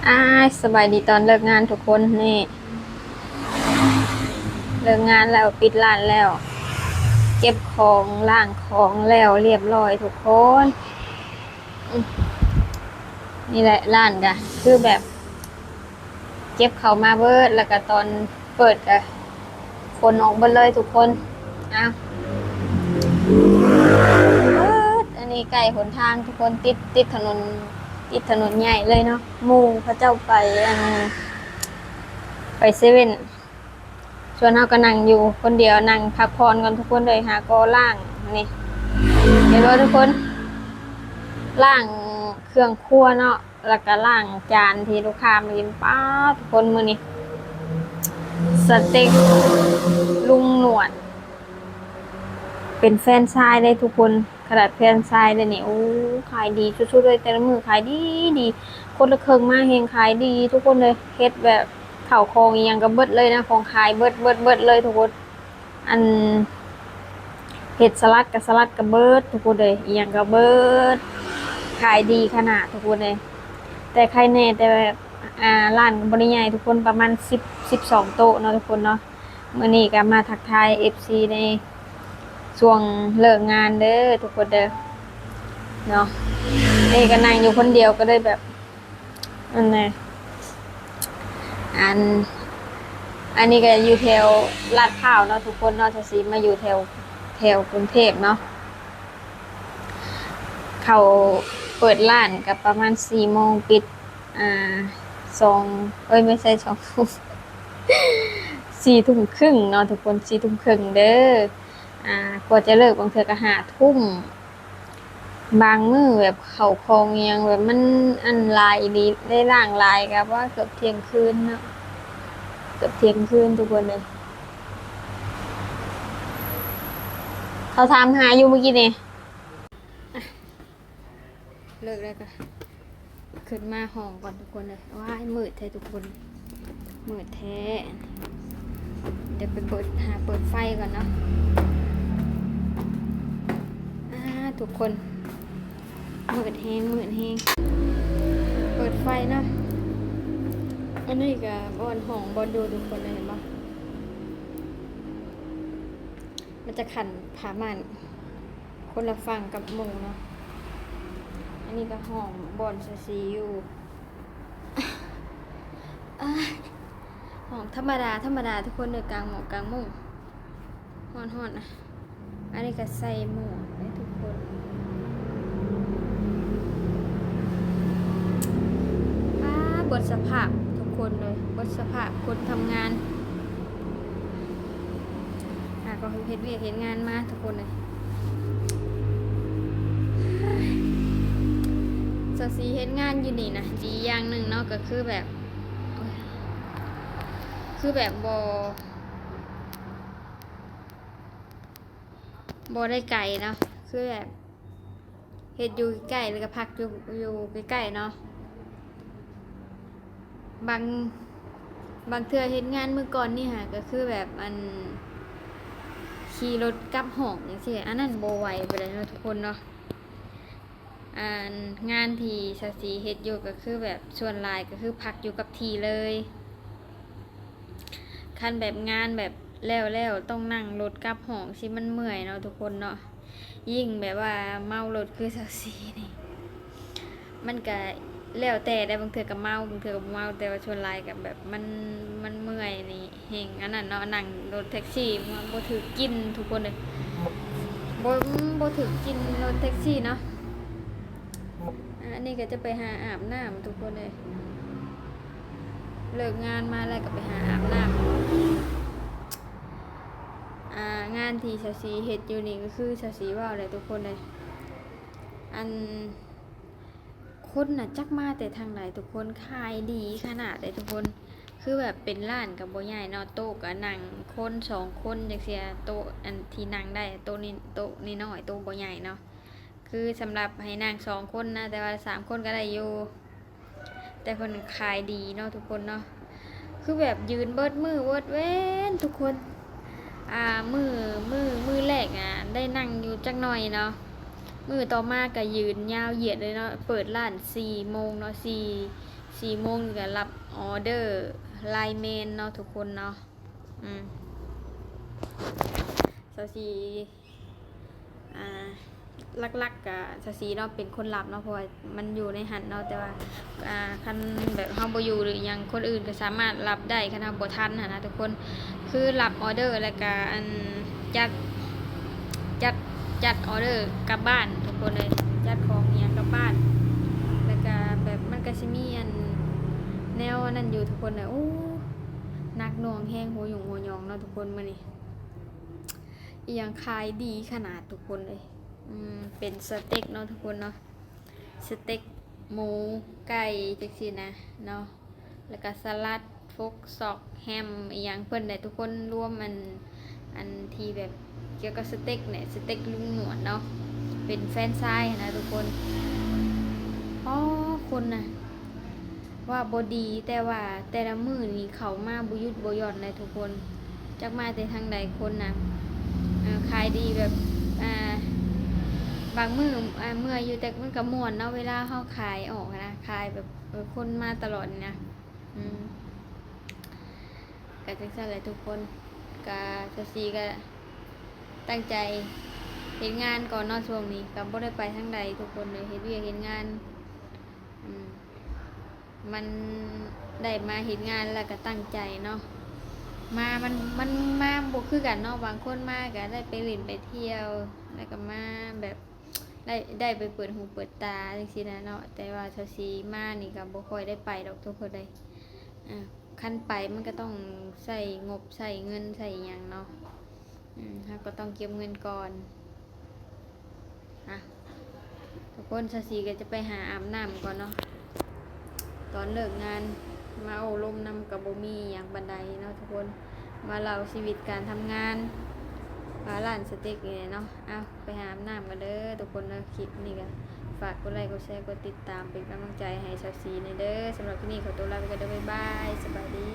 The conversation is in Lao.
ອ້າຍ ສະບາຍດີຕອນເລີກງານທຸກຄົນ. ນີ້ ເລີກງານແລ້ວ ປິດຮ້ານແລ້ວ ເກັບຂອງ ລ້າງຂອງແລ້ວລຽບຮ້ອຍທຸກຄົນ. ອືມ ນີ້ແຫຼະ ຮ້ານກະຄືແບບ ເກັບເຂົ້າມາເບິດ ແລ້ວກະຕອນເປີດກະຂົນອອກເບິດເລີຍທຸກຄົນ. ອ້າວ ເບິດ ອັນນີ້ໃກ້ຫົນທາງທຸກຄົນ ຕິດ ຕິດຖະໜົນ ຕິດຖະໜົນໃຫຍ່ເລີຍເນາະ. ໝູ່ເຂົາເຈົ້າໄປ ອັນ ໄປເຊເວັ່ນ ສ່ວນເຮົາກໍນັ່ງຢູ່ຄົນດຽວ ນັ່ງພັກຜ່ອນກ່ອນທຸກຄົນເອີຍ. ຫາກໍລ້າງ ນີ້ ເຫັນບໍ່ທຸກຄົນ? ລ້າງເຄື່ອງຄົວເນາະ ແລ້ວກໍລ້າງຈານທີ່ລູກຄ້າມາກິນ. ປ້າ ທຸກຄົນ ມື້ນີ້ສະເຕັກລຸງໜວດ ເປັນແຟຣນໄຊເດ້ທຸກຄົນ. ຂະໜາດແຟຣນໄຊເດ້ນີ້ ໂອ້ ຂາຍດີສຸດໆເລີຍ ແຕ່ລະມື້ຂາຍດີໆ. ຄົນລະເຄິ່ງມາແຮ່ງຂາຍດີທຸກຄົນເອີຍ. ເຮັດແບບເຂົ້າຂອງອີ່ຫຍັງກໍເບິດເລີຍນະ ຂອງຂາຍເບິດ ເບິດ ເບິດເລີຍທຸກຄົນ. ອັນ ເຮັດສະຫຼັດກໍ ສະຫຼັດກໍເບິດທຸກຄົນເອີຍ ອີ່ຫຍັງກໍເບິດ ຂາຍດີຂະໜາດທຸກຄົນເອີຍ. ແຕ່ໃຄແນ່ ແຕ່ແບບ ອ່າ ຮ້ານກໍບໍ່ໄດ້ໃຫຍ່ທຸກຄົນ ປະມານສິບ ສິບສອງໂຕະເນາະທຸກຄົນເນາະ. ມື້ນີ້ກໍມາທັກທາຍເອັຟຊີໃນຊ່ວງເລີກງານເດີທຸກຄົນເດີເນາະ. ນີ້ກໍນັ່ງຢູ່ຄົນດຽວກໍເລີຍແບບ ອັນນະ ອັນ ອັນນີ້ກໍຢູ່ແຖວລາດພ້າວເນາະທຸກຄົນເນາະ ຈະຊິມາຢູ່ແຖວ ແຖວກຸງເທບເນາະ. ເຂົາເປີດຮ້ານກໍປະມານສີ່ໂມງ ປິດ ອ່າ ສອງ ເອີຍ ບໍ່ໃຊ່ ສອງທຸ່ມ ສີ່ທຸ່ມຄຶ່ງເນາະທຸກຄົນ ສີ່ທຸ່ມຄຶ່ງເດີ. ອ່າ ກວ່າຈະເລີກບາງເທື່ອກໍຫ້າທຸ່ມ. ບາງມື້ແບບເຂົ້າຂອງອີ່ຫຍັງແບບມັນອັນຫຼາຍອີ່ຫຼີ ໄດ້ລ້າງຫຼາຍກໍວ່າເກືອບທ່ຽງຄືນເນາະ ເກືອບທ່ຽງຄືນທຸກຄົນເອີຍ. ເຂົາຖາມຫາຢູ່ມື້ກີ້ນີ້. ອ່ະ ເລີກແລ້ວກໍຂຶ້ນມາຫ້ອງກ່ອນທຸກຄົນເອີຍ. ວ້າຍ ມືດແທ້ທຸກຄົນ ມືດແທ້. ດຽວໄປເປີດ ຫາເປີດໄຟກ່ອນເນາະ. ອ່າ ທຸກຄົນ ມືດແຮງ ມືດແຮງ. ເປີດໄຟເນາະ. ອັນນີ້ກໍບ່ອນຫ້ອງ ບ່ອນຢູ່ທຸກຄົນເອີຍ ເຫັນບໍ່? ມັນຈະຂັ້ນຜ້າມ່ານ ຄົນລະຝັ່ງກັບໝູ່ເນາະ. ອັນນີ້ກໍຫ້ອງບ່ອນສາວສີຢູ່. ອ້າຍ ຫ້ອງທຳມະດາ ທຳມະດາທຸກຄົນເດີ ກາງໝອກກາງມຸ້ງ ຮ້ອນໆນະ. ອັນນີ້ກໍໃສ່ໝວກເດ້ທຸກຄົນ. ປ້າ ເບິດສະພາບທຸກຄົນເລີຍ ເບິດສະພາບຄົນທຳງານ. ຫາກໍເຮັດວຽກເຮັດງານມາທຸກຄົນເລີຍ. ສາວສີເຮັດງານຢູ່ນີ້ນະ ດີຢ່າງໜຶ່ງເນາະ ກໍຄືແບບ ໂອ້ຍ ຄືແບບບໍ່ ບໍ່ໄດ້ໄກເນາະ ຄືແບບ ເຮັດຢູ່ໃກ້ໆ ແລ້ວກໍພັກຢູ່ ຢູ່ໃກ້ໆເນາະ. ບາງ ບາງເທື່ອເຮັດງານມື້ກ່ອນນີ້ຫາ ກໍຄືແບບ ອັນ ຂີ່ລົດກັບຫ້ອງຈັ່ງຊີ້ ອັນນັ້ນບໍ່ໄຫວປານໃດເນາະທຸກຄົນເນາະ. ອັນ ງານທີ່ສາວສີເຮັດຢູ່ ກໍຄືແບບ ສ່ວນຫຼາຍກໍຄືພັກຢູ່ກັບທີ່ເລີຍ. ຄັນແບບງານແບບແລ້ວໆ ຕ້ອງນັ່ງລົດກັບຫ້ອງຊີ້ ມັນເມື່ອຍເນາະທຸກຄົນເນາະ. ຍິ່ງແບບວ່າເມົາລົດຄືສາວສີນີ້ ມັນກະແລ້ວແຕ່ໄດ໋ ບາງເທື່ອກະເມົາ ບາງເທື່ອກະບໍ່ເມົາ ແຕ່ວ່າສ່ວນຫຼາຍກະແບບມັນ ມັນເມື່ອຍນີ້ແຮງອັນນັ້ນເນາະ. ນັ່ງລົດແທັກຊີ ມັນບໍ່ຖືກກິນທຸກຄົນເອີຍ ບໍ່ ບໍ່ຖືກກິນລົດແທັກຊີເນາະ. ອັນນີ້ກໍຈະໄປຫາອາບນ້ຳທຸກຄົນເອີຍ ເລີກງານມາແລ້ວກໍໄປຫາອາບນ້ຳ. ອ່າ ງານທີ່ສາວສີເຮັດຢູ່ນີ້ກໍຄືສາວສີເວົ້າແຫຼະທຸກຄົນເອີຍ ອັນ ຄົນນະຈັກມາແຕ່ທາງໃດທຸກຄົນ ຂາຍດີຂະໜາດເລີຍທຸກຄົນ. ຄືແບບເປັນຮ້ານກໍບໍ່ໃຫຍ່ເນາະ ໂຕະກໍນັ່ງຄົນສອງຄົນຈັ່ງຊີ້ ໂຕະອັນທີ່ນັ່ງໄດ້ ໂຕະນີ້ ໂຕະນ້ອຍໆ ໂຕະບໍ່ໃຫຍ່ເນາະ. ຄືສຳລັບໃຫ້ນັ່ງສອງຄົນນະ ແຕ່ວ່າສາມຄົນກໍໄດ້ຢູ່ ແຕ່ເພິ່ນຂາຍດີເນາະທຸກຄົນເນາະ. ຄືແບບຢືນເບິດມື້ເບິດເວັນທຸກຄົນ. ອ່າ ມື້ ມື້ ມື້ແລກອະ ໄດ້ນັ່ງຢູ່ຈັກໜ້ອຍເນາະ ມື້ຕໍ່ມາກໍຢືນຍາວຢຽດເລີຍເນາະ. ເປີດຮ້ານສີ່ໂມງເນາະ ສີ່ ສີ່ໂມງນີ້ກໍຮັບອໍເດີໄລແມນເນາະທຸກຄົນເນາະ. ອືມ ຊາວສີ່ ອ່າ ຫຼັກໆກະຊາວສີ່ເນາະ ເປັນຄົນຮັບເນາະ ເພາະວ່າມັນຢູ່ໃນຫັ້ນເນາະ. ແຕ່ວ່າ ອ່າ ຄັນແບບເຮົາບໍ່ຢູ່ ຫຼືຫຍັງ ຄົນອື່ນກໍສາມາດຮັບໄດ້ ຄັນເຮົາບໍ່ທັນຫັ້ນນະທຸກຄົນ. ຄືຮັບອໍເດີ ແລ້ວກະ ອັນ ຈັດ ຈັດ ຈັດອໍເດີກັບບ້ານທຸກຄົນເອີຍ ຈັດຂອງອີ່ຫຍັງກັບບ້ານ. ແລ້ວກະແບບມັນກໍຊິມີອັນ ແນວອັນນັ້ນຢູ່ທຸກຄົນເອີຍ. ໂອ້ ໜັກໜ່ວງແຮງ ຫົວຫຍຸງຫົວຫຍອງເນາະທຸກຄົນ ມື້ນີ້ ອີ່ຫຍັງຂາຍດີຂະໜາດທຸກຄົນເອີຍ. ອືມ ເປັນສະເຕັກເນາະທຸກຄົນເນາະ ສະເຕັກໝູ ໄກ່ ຈັ່ງຊີ້ນະເນາະ. ແລ້ວກະສະຫຼັດ ຟົກຊອກ ແຮມ ອີ່ຫຍັງເພິ່ນແຫຼະທຸກຄົນ ລວມອັນ ອັນທີ່ແບບກ່ຽວກັບສະເຕັກແຫຼະ ສະເຕັກລຸງໜວດເນາະ ເປັນແຟຣນໄຊນະທຸກຄົນ. ອໍ ຄົນນະ ວ່າບໍ່ດີ ແຕ່ວ່າແຕ່ລະມື້ນີ້ເຂົ້າມາບໍ່ຢຸດບໍ່ຢ່ອນເລີຍທຸກຄົນ. ຈັກມາແຕ່ທາງໃດຄົນນະ ເອີ ຂາຍດີແບບ ອ່າ ບາງມື້ ອ່າ ເມື່ອຍຢູ່ ແຕ່ມັນກໍມ່ວນເນາະ ເວລາເຮົາຂາຍອອກນະ ຂາຍແບບ ເອີ ຄົນມາຕະຫຼອດນີ້ນະ. ອືມ ກໍຈັ່ງຊັ້ນແຫຼະທຸກຄົນ. ກໍຊາວສີ່ກໍຕັ້ງໃຈເຮັດງານກ່ອນເນາະ ຊ່ວງນີ້ກໍບໍ່ໄດ້ໄປທາງໃດທຸກຄົນເລີຍ ເຮັດວຽກເຮັດງານ. ອືມ ມັນໄດ້ມາເຮັດງານແລ້ວກໍຕັ້ງໃຈເນາະ ມາ ມັນ ມັນມາບໍ່ຄືກັນເນາະ. ບາງຄົນມາກໍໄດ້ໄປຫຼິ້ນໄປທ່ຽວ ແລ້ວກໍມາແບບ ໄດ້ ໄດ້ໄປເປີດຫູເປີດຕາຈັ່ງຊີ້ນະເນາະ. ແຕ່ວ່າຊາວສີ່ມານີ້ກໍບໍ່ຄ່ອຍໄດ້ໄປດອກທຸກຄົນເອີຍ. ອາ ຄັນໄປມັນກໍຕ້ອງໃຊ້ງົບ ໃຊ້ເງິນ ໃຊ້ອີ່ຫຍັງເນາະ. ອືມ ເຮົາກໍຕ້ອງເກັບເງິນກ່ອນ. ອາ ທຸກຄົນ ຊາວສີ່ກໍຈະໄປຫາອາບນ້ຳກ່ອນເນາະ. ຕອນເລີກງານມາໂອ້ລົມນຳກໍບໍ່ມີຫຍັງປານໃດເນາະທຸກຄົນ ມາເລົ່າຊີວິດການທຳງານ ອາ ຮ້ານສະເຕັກນີ້ແຫຼະເນາະ. ເອົາ ໄປຫາອາບນ້ຳກັນເດີທຸກຄົນເດີ. ຄລິບນີ້ກໍຝາກກົດໄລ ກົດແຊ ກົດຕິດຕາມ ເປັນກຳລັງໃຈໃຫ້ຊາວສີ່ແດ່ເດີ. ສຳລັບຄລິບນີ້ຂໍຕົວລາໄປກ່ອນເດີ ບາຍບາຍ ສະບາຍດີ.